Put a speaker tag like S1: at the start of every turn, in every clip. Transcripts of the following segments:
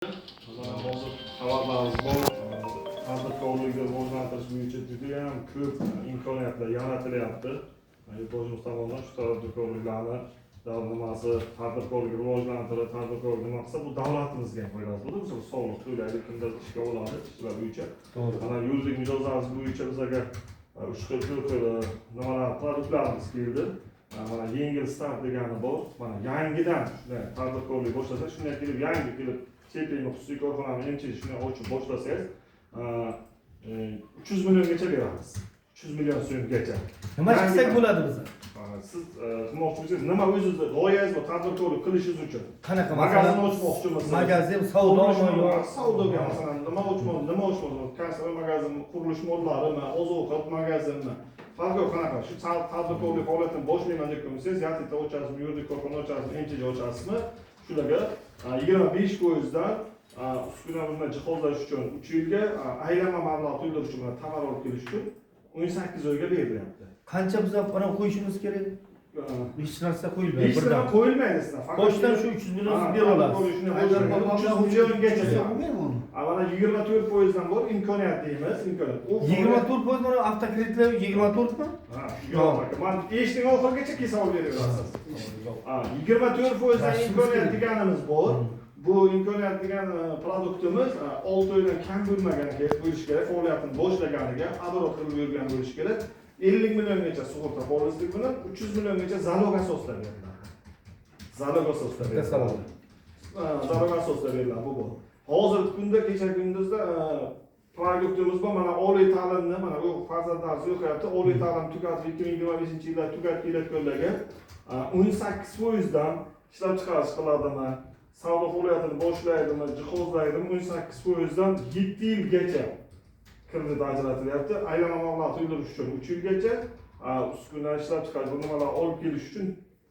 S1: Masalan, hozir xabarlarimiz bor, tadbirkorlikni rivojlantirish bo'yicha judayam ko'p imkoniyatlar yaratilyapti. Yurtboshimiz tomonidan shu tadbirkorliklarni nimasi, tadbirkorlik rivojlantirib, tadbirkorlik nima qilsa, bu davlatimizga ham foydasi bo'ladi. Misol, soliq to'laydi, kimdir ishga oladi, ishchilar bo'yicha. Mana, yuridik mijozlarimiz bo'yicha bizlarga uch xil, to'rt xil nimalar, produktlarimiz keldi. Mana, yengil start degani bor. Mana, yangidan shunday tadbirkorlik boshlasa, shunday kelib, yangi kelib, ЧП mi, xususiy korxonani, МЧ shunday ochib boshlasangiz, 300 milliongacha beramiz, 300 million so'mgacha.
S2: Nima qilsak bo'ladi biza?
S1: Siz qilmoqchi bo'lsangiz, nima o'zingizni g'oyangiz bor tadbirkorlik qilishingiz uchun?
S2: Qanaqa?
S1: Magazin ochmoqchimisiz?
S2: Magazin, savdomi
S1: Qurilish
S2: yo
S1: savdoga, masalan, nima ochmoqchi, nima ochmoqchi? Konserva magazinmi, qurilish mollarimi, oziq ovqat magazinmi, farqi yo'q. Qanaqa shu tadbirkorlik faoliyatini boshlayman deb bo'lsangiz, ЯТТ ochasizmi, yuridik korxona ochasizmi, МЧЖ ochasizmi, shularga 25 foizdan uskuna bilan jihozlash uchun 3 yilga, aylanma mablag' to'ldirish uchun, mana, tovar olib kelish uchun 18 oyga berilyapti.
S2: Qancha biza mana qo'yishimiz kerak? Hech narsa qo'yilmaydi
S1: Hech nima
S2: birdan.
S1: qo'yilmaydi sizdan, faqat
S2: Boshdan shu 300 million siz bera olasiz.
S1: Shunday boshlaydi. 300 milliongacha.
S3: Bo'lmaymi uni?
S1: Mana, 24 foizdan bor imkoniyat deymiz, imkoniyat. U
S2: 24%, mana, avtokreditlar 24mi?
S1: Ha, yo'q aka, man eshiting oxirigacha, keyin savol beraverasiz. Ha, 24 foizdan
S2: Rashimiz
S1: imkoniyat
S2: kerak.
S1: deganimiz bor. Bu imkoniyat degan produktimiz 6 oydan kam bo'lmagan bo'lishi kerak, faoliyatini boshlaganiga, оборот qilib yurgan bo'lishi kerak. 50 milliongacha sug'urta polislik bilan 300 milliongacha залог asosida beriladi. Залог asosida
S2: Bitta
S1: beriladi.
S2: savol.
S1: Ha, залог asosida beriladi, bu bor. Hozirgi kunda, kecha kunduzda produktimiz bor. Mana, oliy ta'limni, mana, u farzandlarimiz o'qiyapti, oliy ta'lim tugatib, 2025-yilda tugatib kelayotganlarga 18 foizdan ishlab chiqarish qiladimi, savdo faoliyatini boshlaydimi, jihozlaydimi, 18 foizdan 7 yilgacha kredit ajratilyapti. Aylanma mablag' to'ldirish uchun 3 yilgacha, uskuna, ishlab chiqarish, bu nimalar olib kelish uchun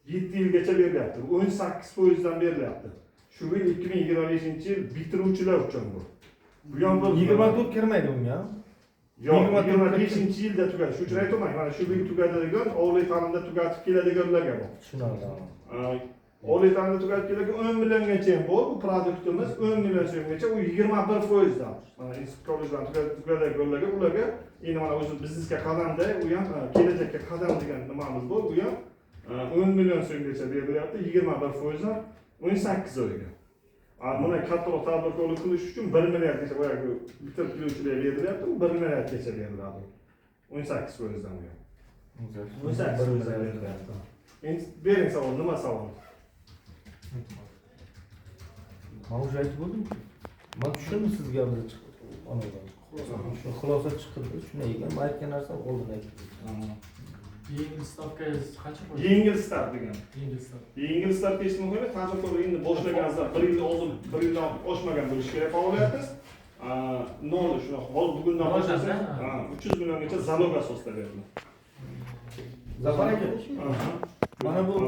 S1: 7 yilgacha berilyapti. Bu 18 foizdan berilyapti. Shu yil, 2025-yil bitiruvchilar uchun bu. Bu ham bir
S2: 24 kirmaydi unga.
S1: Yo'q,
S2: 24
S1: 25-yilda tugadi. Shu uchun aytyapman, mana shu yil tugadigan, oliy ta'limda tugatib keladiganlarga bu.
S2: Tushunarli.
S1: Oliy ta'limda tugatib keladigan 10 milliongacha ham bor bu produktimiz, 10 million so'mgacha, u 21 foizdan. Mana, institut, kollejlarni tugatib tugadiganlarga, ularga endi mana o'zi biznesga qadamda, u ham kelajakka qadam degan nimamiz bor, u ham 10 million so'mgacha berilyapti, 21 foizdan, 18 oyga. Buni kattaroq tadbirkorlik qilish uchun 1 milliardgacha, boyagi bitirib keluvchilarga berilyapti, u 1 milliardgacha beriladi. 18 foizdan u ham. 18 foizdan berilyapti. Endi bering savol, nima savol?
S2: Man уже aytib bo'ldim-ku. Man tushundim sizga, biza chiqib anavi. Shu xulosa chiqdi, shunday ekan. Man aytgan narsam oldin aytdim.
S4: Yengil stavkangiz qancha foiz?
S1: Yengil start degan.
S4: Yengil stavka.
S1: Yengil start hech nima qo'ymay, tadbirkorlik endi boshlaganingizda 1 yil oldin, 1 yildan oshmagan bo'lishi kerak faoliyatingiz. Nol, shunaqa hozir bugundan
S4: Noldan,
S1: boshlasangiz,
S4: ha?
S1: ha, 300 milliongacha залог asosida beriladi.
S2: Zafar aka, mana bu